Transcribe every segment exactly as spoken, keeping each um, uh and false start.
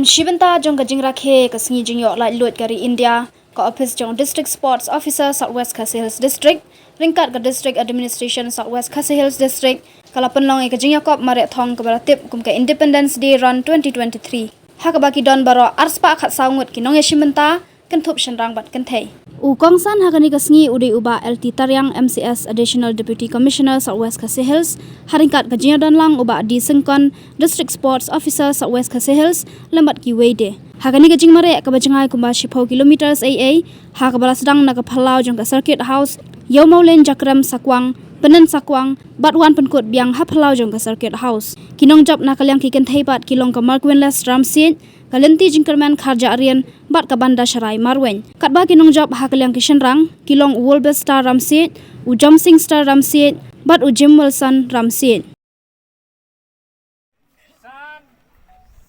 Shibynta jong ka jingrakhe ka sngi jingïoh laitluid ka ri India, ka ophis jong District Sports Officer South West Khasi Hills District ryngkat ka District Administration South West Khasi Hills District ka la pynlong ïa ka jingïakop mareh thong kaba la tip kum ka Independence Day Run twenty twenty-three, ha kaba ki don baroh arspah khatsaw ngut ki nongïashim bynta, kynthup shynrang bad kynthei. U kongsan ha kane ka sngi u dei u Bah L T Tariang, M C S, Additional Deputy Commissioner South West Khasi Hills, ha ryngkat ka jingïadon lang u Bah D Syngkon, District Sports Officer South West Khasi Hills, lem bad kiwei de. Ha kane ka jingmareh kaba jngai kumba shiphew kilometers ei ei, ha kaba la sdang na ka phyllaw jong ka Circuit House, Ïewmawlein, Jakrem, Sakwang, Pyndensakwang, bad wan pynkut biang ha phyllaw jong ka Circuit House. Ki nongjop na ka liang ki kynthei pat ki long ka Markwinless Ramsiej, ka Lynti Jingkyrmen Kharjahrian, bad ka Bandasharai Marwein. Katba ki nongjop ha ka liang ki shynrang ki long u Wolbert Star Ramsiej, u Jomsing Star Ramsiej, bad u Jim Wilson Ramsiej. San,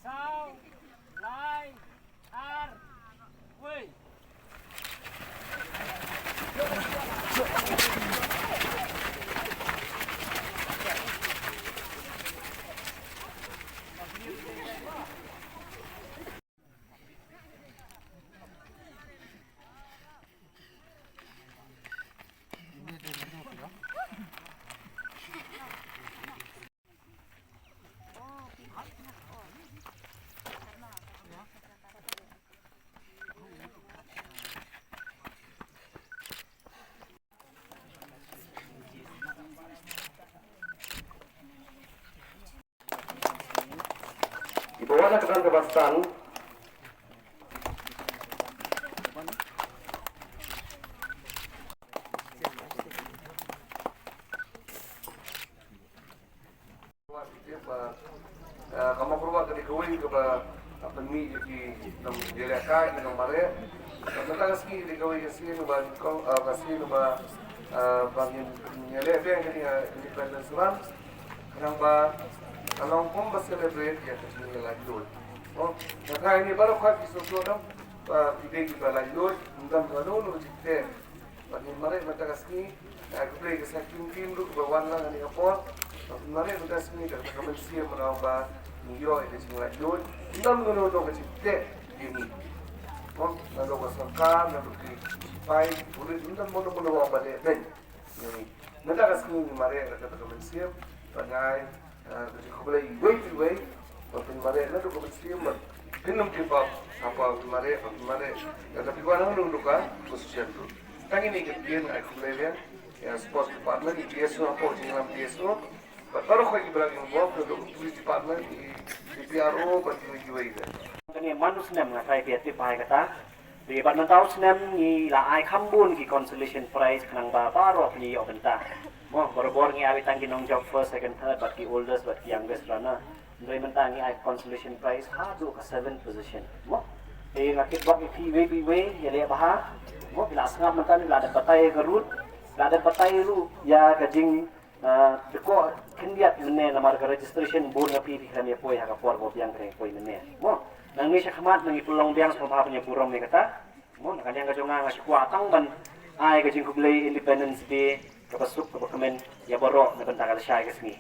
saw, lai, ar, wei. Iba wan na ka bynta kaba sdang. Ka mokro ba ka dei kawei kaba pynmih ïa ki nongïalehkai, ki nongmareh. Mynta ka sngi ka dei kawei ka sngi ba, ka sngi ba, ba ngin ïaleh biang ka Independence Run. Khnang ba ka long kum ba celebrate ïa ka jingïaleh laitluid. Oh, nga tharai ïa baroh khoit ki sngewthuh dang ba ki dei kiba laitluid, ym don kano kano ka jingteh. Bad ngin mareh mynta ka sngi, ai khublei ka Sakim team ruh ba wan lang ha kane ka por. Bad ngin mareh mynta ka sngi da ka mynsiem ba ngi ïoh ïa ka jinglaitluid, ym don kano kano ka jingteh ïa ngi. Naduh ka sorkar, naduh ki sipai, ki pulit, ym don kano kano ba leh beiñ. Mynta ka sngi ngi mareh da kata ka mynsiem, bad nga ai, eh, ka jingkhublei iwei pa iwei, ba phin mareh naduh ka mynsiem, bad phin ym tip ap, haba phin mareh, ba phin mareh. Lada phi wan hangno ruh ka position ruh. Tang ine i kyrteng ai khublei biang ïa sports department, i D S O hapoh jingïalam D S O, bad baroh khoit kiba la involve, naduh ka police department, i, i P R O, bad kiwei kiwei de. Kane man u snem nga tharai phi tip bha ïa kata. Te bad mynta u snem ngi la ai kham bun ki consolation prize khnang ba baroh phin ïoh bynta. Mo, barabor ngi ai tang ki nongjop first, second, third, bad ki oldest, bad ki youngest runner. Hynrei mynta ngi ai consolation prize haduh ka seventh position. Mo, te nga kitbok ïa phi iwei pa iwei, ïaleh bha. Mo, phi la sngap mynta, phi la dep batai ïa ka route, phi la dep batai ruh ïa ka jing Ah, te ko khyndiat mynne namar ka registration bun na phi, phi khlem ïa poi ha ka por ba biang, khlem ïa poi mynne. Mo, nangne shakhmat ngi pynlong biang sngewbha ban ïa burom ïa kata. Mo, na ka liang ka jong nga, nga shu kwah tang ban ai ka jingkhublei Independence Day kaba suk kaba kmen ïa baroh na bynta ka lashai ka sngi.